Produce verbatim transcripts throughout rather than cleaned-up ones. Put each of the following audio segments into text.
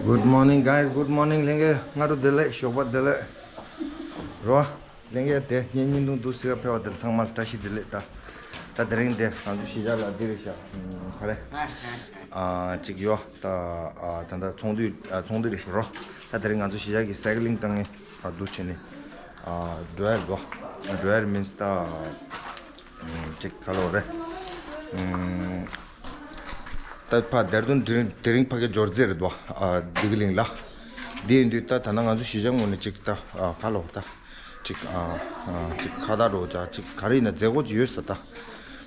Good morning, guys. Good morning. ལྷན་རྒྱས་སྔ་དྲོ་བདེ་ལེགས། ཞོགས་པ་བདེ་ལེགས། རོ། ལྷན་རྒྱས་དེ་ངའི་བརྙན་ཐུང་འདུག་སེ་ཕེབས་པ་དེར་ཚང་མར་བཀྲ་ཤིས་བདེ་ལེགས། ད་ད་དེ་རིང་དེ་ང་ཚོ་གཞིས་ཆགས་ལ་འདི་རེད་ཤག་ག་རེ། ཨ་ཅིག་ཡོད། ད་ཨ་ད་ད་ཚོང་འདུས། ཨ་ཚོང་འདུས་རེད་ཤག་རོ། ད་དེ་རིང་ང་ཚོ་གཞིས་ཆགས་ཀྱི་སའི་ཀི་ལིང་བཏང་ངེ་ཨ་འདུག་བྱས་ནས་ཨ་འགྲོ་ཡ་རེད་དོ། འགྲོ་ཡ་རེད་མིན་སི་ད། ཅིག་ག་ལོ་རེད། ད་ཕ་དེར་དུན་དེ་རིང་དེ་རིང་ཕ་གི་འབྱོར་རྩིས་རེད་དོ། ཨ་བདེ་སྐྱིད་གླིང་ལ། དེ་ཡིན་དུས་ད་ད་ན་ང་ཚོ་གཞིས་ཆགས་ངོས་ནས་ཅིག་ད་ཨ་ག་ལོ་ད། ཅིག་ཨ་ཨ་ཅིག་ཁ་བརྡ་འགྲོ་ཅག་ཅིག་ག་རེ་ཡིན་ན་མཛད་སྒོ་ཅིག་ཡོད་ས་ད།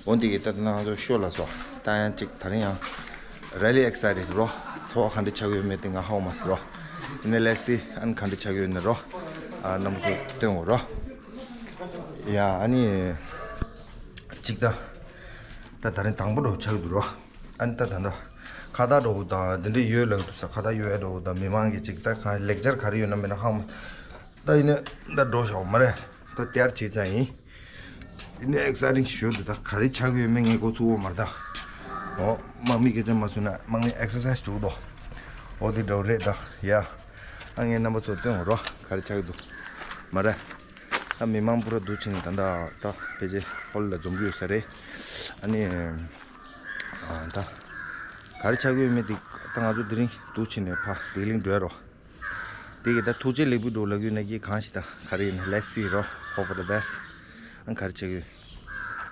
འོན་ཏེ་གི་ད་ད་ན་ང་ཚོ་ཤོ་ལ་སོ་ད་ཡང་ཅིག་ད་རིང་ཡང་རེ་ལི་ཨེག་སའི་ཊེཌ་རོ། ཚོར་བ་ག་འདྲ་ཆགས་ཡོད་མེད་དེ་ང་ཧ་གོ་མ་སོང་རོ། ཡིན་ནའི་ལེ་སི་ཨན་ག་འདྲ་ཆགས་ཡོད་ནི་རོ། ཨ་རྣམ་པ་ཚོ་སྟོན་འོ་རོ། ཡ་ཨ་ནི། གཅིག་ད། ད་ད་རིང་དང་པོ་འགྲོ་ཆགས་འདུག་རོ། ཨ་ནི་ད་ད་ད། ཁ་བརྡ་འགྲོ་དང་འདི་འདྲ་ཡོད་ལབ་འདུག་ས། ཁ་བརྡ་ཡོད་ཨེ་འགྲོ་དང་མི་མང་གི་གཅིག་ད་གང་ལེགས་སྦྱར་ག་རེ་ཡོད་ན་མེད་ན་ཧ་མ། ད་ཡིན་ན་ད་འགྲོ་ཤོག་མ་རེད། ད་དེར་བྱེད་ཙང་ཡིན། ཡིན་ན་ཨེག་སའི་ཊིང་ཞུ་འདུག་ད་ག་རེ་ཆགས་ཡོད་མེད་ངས་གོ་ཐུབ་པ་མ་རེད་ད། འོ་དམག་མི་སྐད་ཆ་མ་གསུང་ན་དམག་མི་ཨེག་སར་སའི་ཛི་འགྲོ་གི་འདུག་འོ་དེ་འདྲ་རེད་ད་ཡ། ཨ་ངས་རྣམ་པ་ཚོ་སྟོན་འོ་རོ་ག་རེ་ཆགས་ཀྱི་འདུག་མ་རེད། ད་མི་མང་པུ་ར་འདུག་ཕྱིན་ནས་ད་ད་ད་ཕལ་ཆེར་ཧོལ་ལ་འཛོམས་ཀྱི་ཡོད་ས་རེད། ཨ་ནི། ཨ་ད། ག་རེ་ཆགས་ཀྱི་ཡོད་མེད་དེ་ད་ང་ཚོ་དེ་རིང་འདུག་ཕྱིན་ནས་ཕ་བདེ་སྐྱིད་གླིང་འགྲོ་ཡ་རོ། དེ་གི་ད་ཐུགས་རྗེ་ལེགས་འབུལ་འགྲོ་ལབ་ཀྱི་ཡོད་ན་གི་གང་ཞིག་ད་ག་རེ་ཡིན་ན། Let's see རོ། Hope for the best. ཨ་ག་རེ་ཆགས་ཀྱི་ཡོད།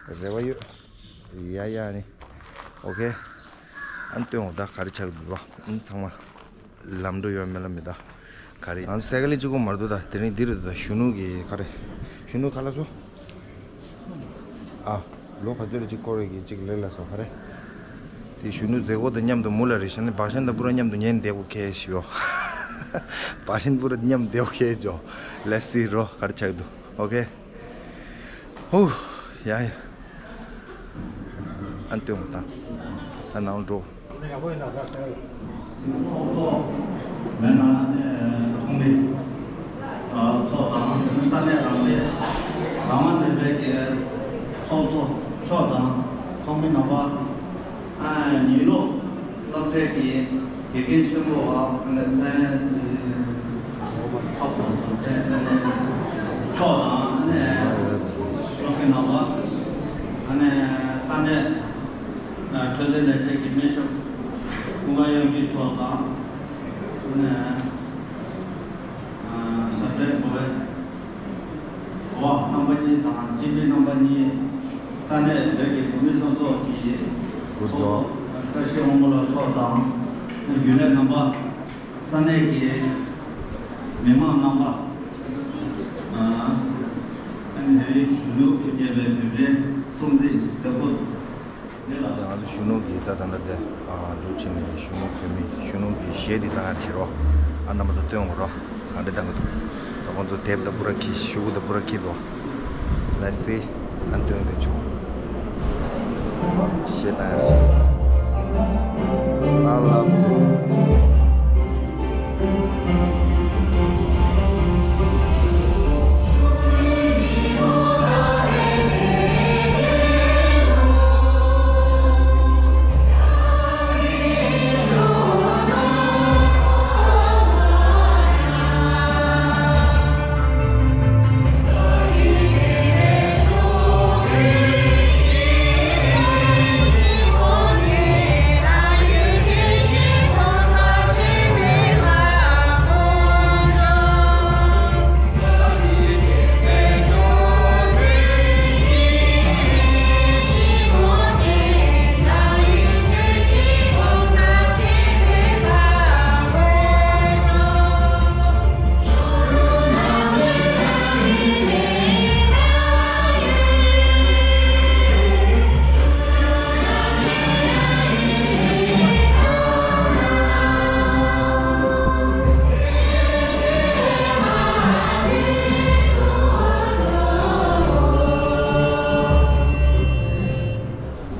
རེ་བ་ཡོད། ཡ་ཡ་ནི། ཨོ་ཁེ། ཨ་ནི་སྟོན་འོ་ད་ག་རེ་ཆགས་ཀྱི་འདུག་རོ། ཨ་ནི་ཚང་མ། ལམ་འགྲོ་ཡོད་མེད་ལ་མི་ད། ག་རེ། ང་ཚོ་སའི་ཀི་ལིང་གཅིག་པོ་མ་རེད་འདུག་ད། དེ་རིང་འདི་རེད་འདུག་ད། གཞོན་ནུ་གི་ག་རེ། གཞོན་ནུ་ག་ལ་སོ། ཨ། ལོ་ག་ཚོད་རེ་གཅིག་སྐོར་རེ་གི་གཅིག་ལེ་ལ་སོ་ག་རེ། དེ་གཞོན་ནུ་མཛད་སྒོ་དང་མཉམ་དུ་མུ་ལ་རེ་ཤ་ནི་བག་ཤན་དང་པུ་ར་མཉམ་དུ་ཉན་བསྡད་དགོས་ཁེལ་ཞིག་ཡོ། བག་ཤན་པུ་ར་མཉམ་བསྡད་དགོས་ཁེལ་ཇོ། Let's see རོ་ག་རེ་ཆགས་འདུག་ཨོ་ཁེ། ཧུ། ཡ་ཡ། ཨ་སྟོན་དང་། ད་ནང་འགྲོ། མེད་ན་ནས་ཁོང་གི་ཚོགས་དང་ས་གནས་རང་བདེ་རང་དབང་ལྡན་པའི་གི་ཚོགས་གཙོ་མཆོག་དང་ཚོགས་མི་རྣམ་པ། ཨ་ཉིན་ལོ་སློབ་གྲྭའི་གི་དགེ་རྒན་ཆེན་པོ་བ། ཨ་ནི་ཚན་ཨ་ཕོ་ཚན་ཨ་ནི་མཆོག་དང་ཨ་ནི་སློབ་དགེ་རྣམ་པ། ཨ་ནི་ས་གནས་འཕྲོད་བསྟེན་ལས་བྱེད་ཀྱི་སྨན་ཞབས་ཀུན་དགའ་དབྱངས་སྐྱིད་མཆོག་དང་ཨ་ནི་ཨ་ས་གནས་འགོ་བའི། འོ་རྣམ་པ་གཉིས་དང་སྤྱི་འཐུས་རྣམ་པ་གཉིས། ས་གནས་བོད་ཀྱི་བོད་མི་སློབ་ཚོགས་ཀྱི་ཚོགས་གཙོ་བཀྲ་ཤིས་དབང་མོ་ལགས་མཆོག་དང་རྒྱུན་ལས་རྣམ་པ། ས་གནས་ཀྱི་མི་མང་རྣམ་པ། ཨ་ནི་གཞོན་ནུ་གཉེར་པའི་དུས་དྲན་སྲུང་བརྩི་མཛད་སྒོ། ད་ང་ཚོ་གཞོན་ནུ་གི་ད་ད་ལྟ་དེ་ཨ་འདུག་ཕྱིན་ནས་གཞོན་ནུ་བོད་མི་གཞོན་ནུ་གི་གཞས་འདི་བཏང་ཡ་བྱེད་རོགས། ཨ་རྣམ་པ་ཚོ་སྟོན་འོང་རོགས། ག་འདྲ་བཏང་གི་འདུག་ད་ཁོང་ཚོ་དེབ་ད་པུ་ར་ཁྱི་ཤུ་གུ་ད་པུ་ར་ཁྱི་འདུག Let's see. ཨ་སྟོན་དེ་ཆུ་གཞས་བཏང་ཡ་བྱེད། ཨ་ལབ་བྱེད།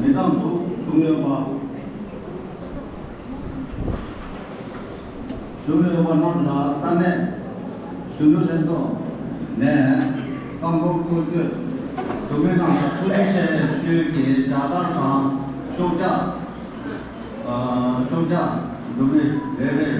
མི་དང་ཐུག་བྱུང་ཡོད་པ། བྱུང་ཡོད་པ་རྣམས་ལ་ས་གནས་གཞོན་ནུ་ལྷན་ཚོགས་ནས་རྐང་འཁོར་སྐོར་སྐྱོད་འགྲོ་མི་རྣམས་ལ་ཐུགས་རྗེ་ཆེ་ཞུས་ཀྱི་ལྗགས་བསྟར་དང་ཤུགས་ཆག་ཨ་ཤུགས་ཆག་འགྲོ་མི་རེ་རེར་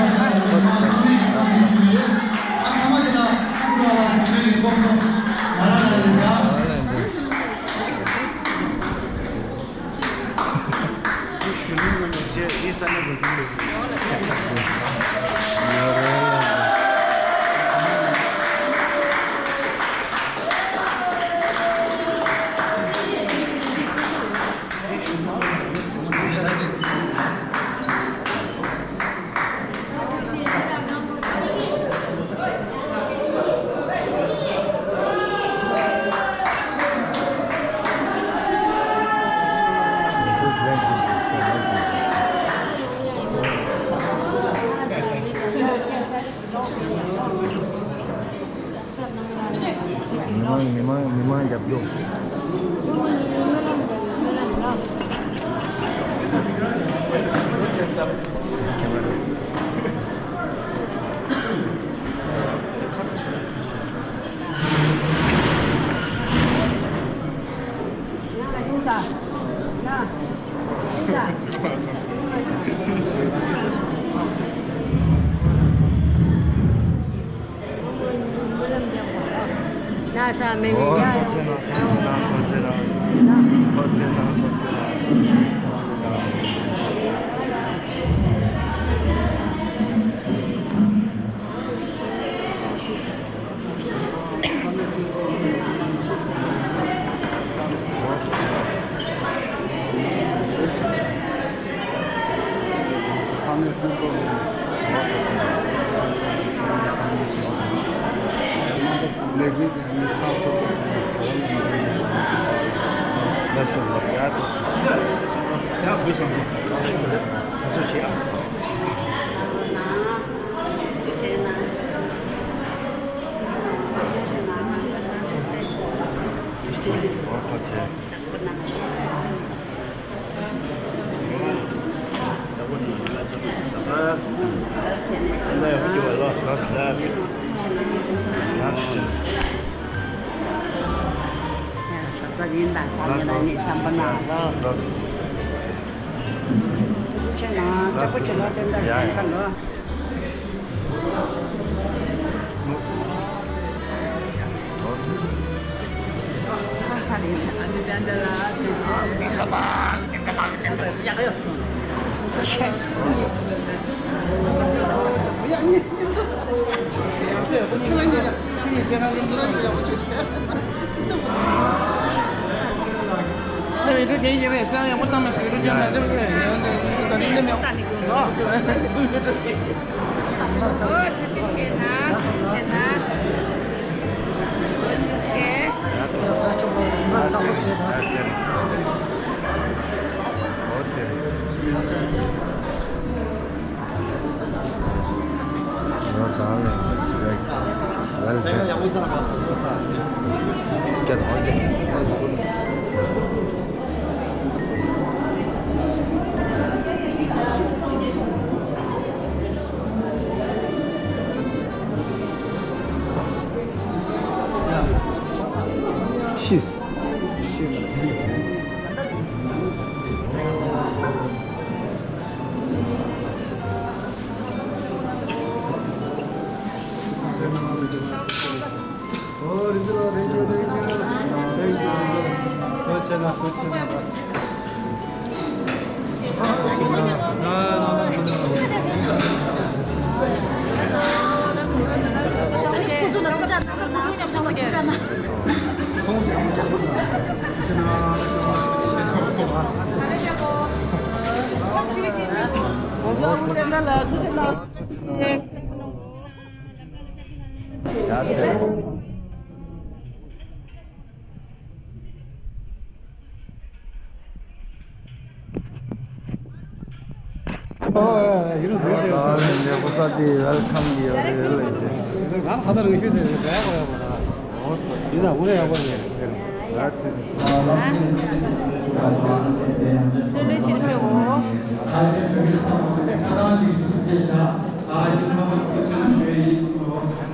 མི་མང་མི་མང་མི་མང་རྒྱབ་སྐྱོར། ན་ཚ་མེད་མེད་ཡ། ཐོག་ཆེ་ན་ཐོག་ཆེ་ན་ཐོག་ཆེ་ན་ཐོག་ཆེ་ན་ཐོག་ཆེ་ན། ཨོ་ཐུགས་རྗེ་ཆེ་ན། ཐུགས་རྗེ་ཆེ་ན། ཐུགས་རྗེ་ཆེ།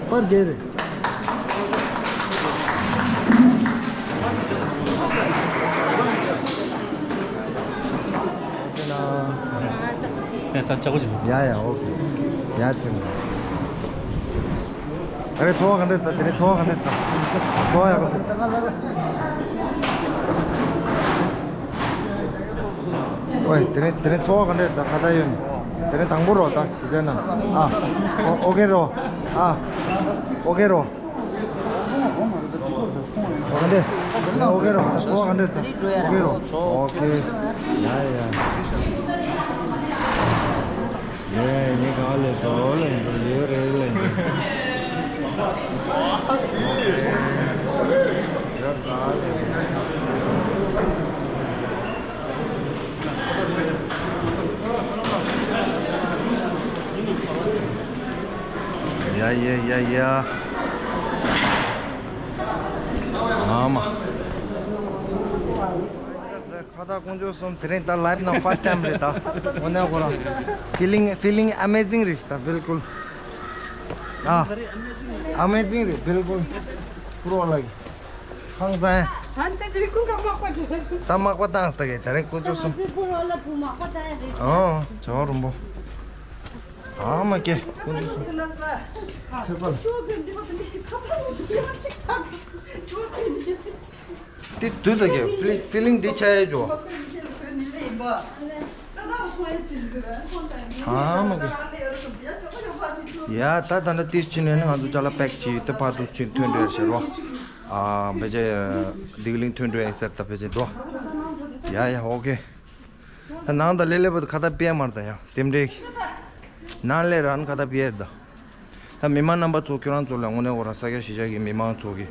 པར་རྒྱལ་རེད། ཡ་ཡ་ཨོ་ཁེ། ཡ་ཚིམ། ཨ་རེ་ཚོར་བ་ག་འདྲ་ད། དེ་རིང་ཚོར་བ་ག་འདྲ་ད། ཚོར་བ་ཡག་པོ་འདུག། ཨོའི་དེ་རིང་དེ་རིང་ཚོར་བ་ག་འདྲ་ད། ཁ་ད་ཡོད་ནི་དེ་རིང་དང་པོ་རོ་ད། གཞི་བྱས་ན་ཨ་ཨོ་ཨོ་ཁེ་རོ། ཨ་ཨོ་ཁེ་རོ། ཨོ་ཁེ་རོ། ཨོ་ཁེ་རོ། ཨོ་ཁེ་རོ། ཨོ་ཁེ། ཡ་ཡ། ཡ་ཡ། ངས་ག་ལས་སོ་ལེན་དུ་ཡོད་རེད་ལེན་དུ། ཡ་ཡ་ཡ་ཡ། ཨ་མ། ཁ་བཏགས་དཀོན་མཆོག་གསུམ། དེ་རིང་ད་ལའིབ་ནང་ཕར་སི་ཊའིམ་རེད་ད། འོ་ན་ཁོ་རང་ཕི་ལིང་ཕི་ལིང་ཨ་མེ་ཟིང་རེད་ད། བིལ་ཀུལ། ཨ་ཨ་མེ་ཟིང་རེད་བིལ་ཀུལ། ཕུར་བ་ལགས་ཧང་སང་། ད་མག་པ་བཏང་སྟ་གེ། དེ་རིང་དཀོན་མཆོག་གསུམ། ཨོ་ཇོ་རུམ་པོ། ཨ་མ་ཀེ། དཀོན་མཆོག་གསུམ། ཚེ་དཔལ། ཏི་དུས་ད་གེ་ཕི་ལིང་ཕི་ལིང་འདི་ཆ་ཡེ་ཇོ། ཨ་མ་གེ། ཡ་ད་ད་ནི་ཏི་ཕྱི་ནས་ནི་ང་ཚོ་ཅ་ལག་པེག་བྱས་ཏེ་ཕར་དུ་ཕྱིན་ཐོན་འདྲ་ཞེས་རོ། ཨ་བེ་ཅེ་ལྡི་ལིང་ཐོན་འདྲ་ཡིན་ཟེར་ད་བེ་ཅེ་འདུག། ཡ་ཡ་ཨོ་ཁེ། ད་ནང་ད་ལེ་ལེ་བོ་ཁ་ད་པེ་མར་ད་ཡ་དེམ་འདྲེ། ནང་ལེ་རང་ཁ་ད་པེ་ད། ད་མི་མང་རྣམ་པ་ཚོ་ཁྱོད་རང་ཚོ་ལ་དངོས་གནས་ཁོ་རང་ས་སྐྱ་གཞིས་ཆགས་ཀྱི་མི་མང་ཚོ་གི་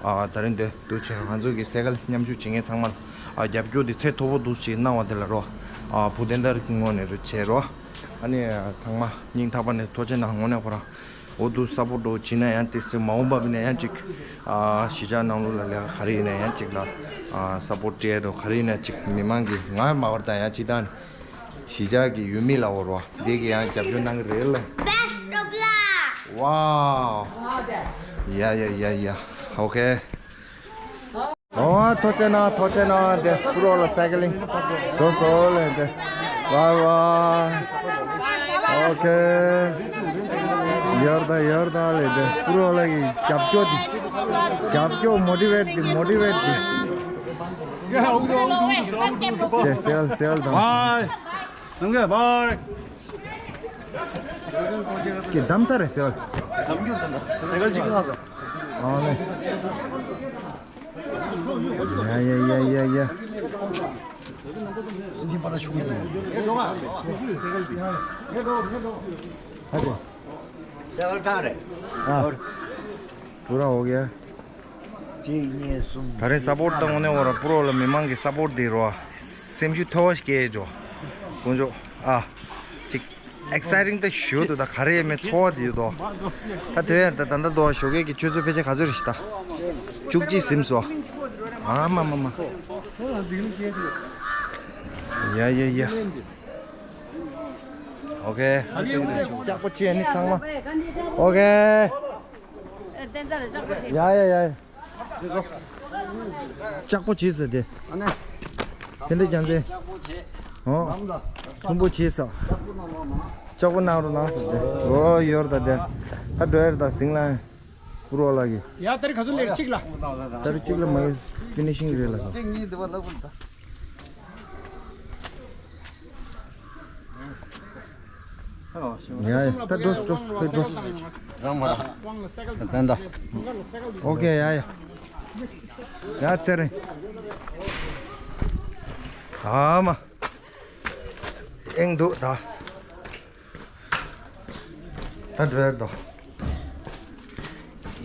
ཨ་ད་རིང་འདི་འདུག་བྱས་ང་ཚོ་གི་སེ་གལ་མཉམ་ཞུགས་བྱེད་མཁན་ཚང་མ་ལ་ཨ་རྒྱབ་སྐྱོར་འདི་ཚད་མཐོ་པོ་འདུག་ཅིག་གནང་བ་དེ་ལ་རོ། ཨ་བུ་དན་དར་གྱི་ངོས་ནས་རེ་བྱས་རོ། ཨ་ནི་ཚང་མ་སྙིང་ཐག་པ་ནས་ཐུགས་རྗེ་གནང་། དངོས་གནས་ཁོ་རང་འོ་འདུག་སཔོར་ཊི་འགྲོ་བྱེད་ན་ཡང་དེ་སྲིད་མ་འོངས་པ་ནས་ཡང་ཅིག་ཨ་གཞིས་ཆགས་ནང་ལོགས་ལ་ལས་ཀ་ག་རེ་ཡིན་ན་ཡང་ཅིག་ལ་ཨ་སཔོར་ཊི་སྤྲད་རོ། ག་རེ་ཡིན་ན་ཅིག་མི་མང་གི་ང་མ་བར་དང་ཡང་ཅིག་དང་། གཞིས་ཆགས་ཀྱི་ཡུལ་མི་ལ་འོ་རོ་འདི་གི་ཡང་རྒྱབ་སྐྱོར་གནང་གི་རེད་ལ། Best of luck. Wow. ཡ་ཡ་ཡ་ཡ། ཨོ་ཁེ། ཨོ་ཐུགས་རྗེ་གནང་། ཐུགས་རྗེ་གནང་། དེ་ཕུར་བ་ལ་སའི་ཀེ་ལིང་འགྲོ་སོང་ལེ་དེ། ཝའི་ཝའི། ཨོ་ཁེ། ཡར་ད་ཡར་ད་ལེ་དེ་ཕུར་བ་ལ་གི་རྒྱབ་སྐྱོར་དེ། རྒྱབ་སྐྱོར་མོ་ཊི་ཝེཊ་དེ་མོ་ཊི་ཝེཊ་དེ། ཀྱེ་སེལ་སེལ་དང་། བའི། ནམ་རྒྱུན་བའི། ཀྱེ་འདམ་ཚར་རེད་སེལ། སེ་ཀལ་གཅིག་ལ་ཟ། ཨ་ལེ། ཡ་ཡ་ཡ་ཡ་ཡ། འདི་པར་ཤུགས་འདུག་ཧ་གོ། སེ་ཀལ་ཐག་རེད། ཨ། བུ་ར་འོ་གེ། གཅིག་གཉིས་གསུམ། ད་རེས་སཔོར་ཊི་བཏང་ནས་འོ་ར་པུ་རོ་ལ་མི་མང་གི་སཔོར་ཊི་དེ་རོ། སེམས་ཤུགས་མཐོ་བ་ཞིག་སྐྱེས་ཅོ། དཀོན་མཆོག་ཨ། གཅིག་ཨེག་སའི་ཊིང་ད་ཞུ་འདུག་ད་ག་རེ་ཡས་མེད་ཚོར་བ་ཅིག་ཡོད་དོ། ད་དོན་ཡར་ད་ད་ད་དོ་ཞོགས་ཀས་ཀྱི་ཆུ་ཚོད་ཕལ་ཆེར་ག་ཚོད་རེད་ཤི་ད། བཅུ་གཅིག་ཟིན་སོ། ཨ་མ་མ་མ། ཡ་ཡ་ཡ། ཨོ་ཀེ། ལྕགས་པོ་ཆེ་ནི་ཚང་མ། ཨོ་ཀེ། ཡ་ཡ་ཡ། ལྕགས་པོ་བྱས་ཟེར་ཏེ། ཨ་ནི། ཕན་བདེ་རྒྱལ་མཚན། ཨོ། ལྷུན་པོ་བྱས་ཟེར། ལྕགས་པོ་གནང་རོགས་གནང་ཟེར་ཏེ། ཨོ་ཡོར་ད་དེ། ད་འགྲོ་ཡར་ད་ཟིང་ལ། པུ་རོ་ལ་གི། ཡ་ད་རེས་ག་ཚོད་ལེགས་གཅིག་ལ། ད་རེས་གཅིག་ལ་མ་ཡོད་ཕི་ནི་ཤིང་རེད་ལ། གཅིག་གཉིས་དེ་བ་ལབ་དགོས་ད། ཡ་ཡ་ད་འགྲོ་འགྲོ་འགྲོ། རང་མ་ར། ད་ད། ཨོ་ཀེ་ཡ་ཡ། ཡ་ཚེ་རིང་། ཨ་མ། ཨེང་འདུག་ད། ད་འགྲོ་ཡར་དོ།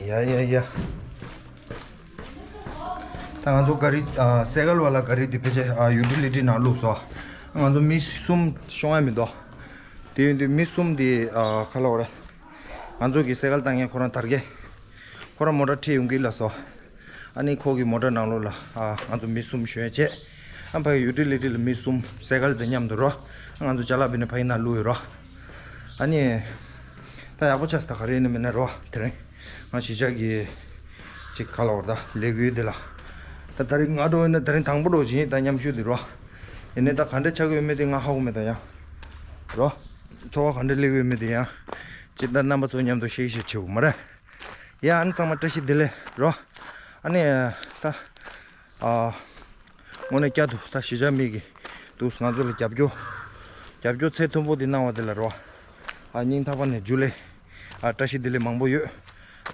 ཡ་ཡ་ཡ། ད་ང་ཚོ་ག་རི་ཨ་སེ་ཀལ་བ་ལ་ག་རི་དེ་ཕལ་ཆེར་ཨ་ཡུ་ཊི་ལི་ཊི་ནང་བླུགས་སོ། ང་ཚོ་མི་གསུམ་ཤོང་ཡ་མི་འདུག་དེ་ཡིན་དུས་མི་གསུམ་དེ་ཨ་ག་ལ་འོ་རེད། ང་ཚོ་གི་སེ་ཀལ་བཏང་མཁན་ཁོ་རང་དར་གེ། ཁོ་རང་མོ་ཊ་ཁྲིད་ཡོང་གི་ལ་སོ། ཨ་ནི་ཁོ་གི་མོ་ཊ་ནང་ལོགས་ལ་ཨ་ང་ཚོ་མི་གསུམ་ཞོན་བྱས། ཨ་ཕ་གི་ཡུ་ཊི་ལི་ཊི་ལ་མི་གསུམ་སེ་ཀལ་དང་མཉམ་དུ་རོ། ང་ཚོ་ཅ་ལག་བི་ནས་ཕ་གི་ནང་བླུགས་ཡོད་རོ། ཨ་ནི། ད་ཡག་པོ་ཆགས་སོང་ད་ག་རེ་ཡིན་ནི་མིན་ན་རོ་དེ་རིང་། ང་གཞིས་ཆགས་ཀྱི་ཅིག་ག་ལ་བར་ད་ལས་འགུལ་དེ་ལ། ད་དེ་རིང་ང་འགྲོ་ཡིན་ན་དེ་རིང་དང་པོ་འགྲོ་བྱིན་ད་མཉམ་ཞུགས་དེ་རོ། ཡིན་ནའི་ད་ག་འདྲ་ཆགས་ཀྱི་ཡོད་མེད་དེ་ང་ཧ་གོ་མེད་ད་ཡང་། རོ། ཚོར་བ་ག་འདྲ་སླེབས་ཀྱི་ཡོད་མེད་དེ་ཡང་། ཅིག་ད་རྣམ་པ་ཚོ་མཉམ་དུ་ཤེས་ཤེས་བྱེད་དགོས་མ་རེད། ཡ་ཨ་ནི་ཚང་མ་བཀྲ་ཤིས་བདེ་ལེགས་རོ། ཨ་ནི་ད། ཨ། དངོས་གནས་བསྐྱར་དུ་ད་གཞིས་ཆགས་མི་གི་འདུག་ང་ཚོ་ལ་རྒྱབ་སྐྱོར། རྒྱབ་སྐྱོར་ཚད་མཐོན་པོ་འདི་གནང་བ་དེ་ལ་རོ། ཨ་སྙིང་ཐག་པ་ནས་ཇུ་ལེ། ཨ་བཀྲ་ཤིས་བདེ་ལེགས་མང་པོ་ཡོད།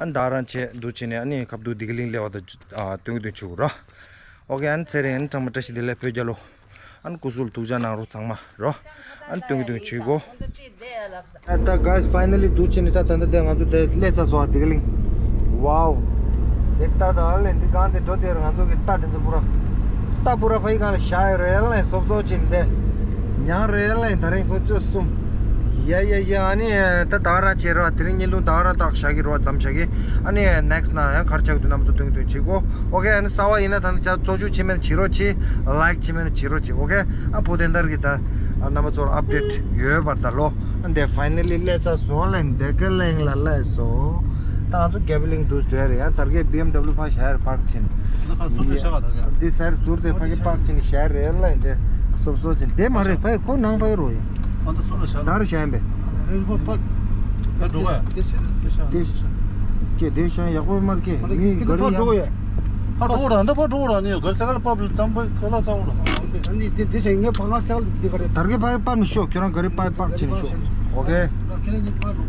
ཨ་ནི་ད་རང་བྱས་འདུག་བྱས་ནས་ཨ་ནི་ཁ་བསྡུ་བདེ་སྐྱིད་གླིང་སླེབས་པ་དང་ཨ་སྟོན་གི་སྟོན་བྱེད་དགོས་རོ། ཨོ་ཀེ་ཨ་ནི་ཚེ་རིང་ཨ་ནི་ཚང་མ་བཀྲ་ཤིས་བདེ་ལེགས་བོད་རྒྱལ་ལོ། ཨ་ནི་སྐུ་གཟུགས་ཐུགས་ཅག་གནང་རོགས་ཚང་མ་རོ། ཨ་ནི་སྟོན་གི་སྟོན་བྱེད་དགོས། ད་guys finally འདུག་བྱས་ནས་ད་ད་ད་ད་ང་ཚོ་དེ་སླེབས་ཚར་སོང་བ་བདེ་སྐྱིད་གླིང་། ཝའོ། དེ་ལྟ་ད་ཨ་ལས་འདི་གང་དེ་འགྲོ་དེར་ང་ཚོ་གི་རྟ་དེ་ཚོ་པུ་ར། རྟ་པུ་ར་ཕ་གི་གང་ལ་བཞག་ཡོད་རེད་ལ་སོབ་སོབ་ཅིག་འདི། ཉང་རེད་ལ་ད་རིང་ཁོ་ཚོ་གསུམ། ཡ་ཡ་ཡ་ཨ་ནི་ད་ད་ར་བྱེད་རོགས་དེ་རིང་བརྙན་ཐུང་ད་ར་ཏག་བཞག་གི་རོགས་ཙམ་བཞག་གི། ཨ་ནི་next ན་ཡང་གར་ཆགས་དུས་རྣམ་པ་ཚོ་སྟོན་གི་སྟོན་བྱེད་གོ། ཨོ་ཀེ་ཨ་ནི་གསར་བ་ཡིན་ན་ད་ནི་ཆ་ཚོགས་ཞུགས་བྱེད་མེད་ན་བྱེད་རོགས་བྱེད། ལའིཀ་བྱེད་མེད་ན་བྱེད་རོགས་བྱེད། ཨོ་ཀེ་ཨ་བུ་དེ་འདར་གི་ད་རྣམ་པ་ཚོར་ཨཔ་ཌེཊ་ཡོད་པར་ད་ལོ། ཨ་འདི་finally སླེབས་ཚར་སོང་ལ་བདེ་སྐྱིད་གླིང་ལ་སླེབས་སོང་། ད་ང་ཚོ་རྒྱབ་གླིང་དུ་འགྲོ་ཡ་རེད་ཡ། དར་གའི་བི་ཨེམ་ཌབ་ལིའུ་ཕར་ཞར་པར་ཕྱིན། ད་ཁ་ཟུར་དུ་བཞག་ག་དར་གའི། འདི་ཟུར་དེ་ཕ་གི་པར་ཕྱིན་ཞར་རེད་ལ་འདི་སོབ་སོབ་ཕྱིན་དེ་མ་རེད་ཕ་གི་ཁོ་ནང་ཕ་གི་རོ་ཡ། ཨ་ད་ཟུར་ལ་བཞག་དར་ཞར་ཡིན་པས། རེད་པ་པ། ད་འགྲོ་ག་ཡ། དེ་ཤ་དེ་ཤ་དེ་ཤ་ཀྱེ་དེ་ཤ་ཡག་པོ་མ་ཀྱེ་མི་ག་རེ་ཡ། ཕར་འགྲོ་ག་ཡ། ཕར་འགྲོ་ར་འདི་ཕར་འགྲོ་ར་ནི་ག་རེ་ས་ག་ལ་པ་བླུ་ཙམ་པ་ག་ལ་ས་འོ་ར། ཨ་ནི་དེ་དེ་ཤ་ངས་ཕ་ང་ས་ག་ལ་འདི་ག་རེ། དར་གའི་ཕ་གི་པར་མི་ཤོག་ཁྱོད་རང་ག་རེ་པར་པར་ཕྱིན་ཤོག་ཨོ་ཀེ། ཁྱེད་རང་གཉིས་ཕར་འགྲོ།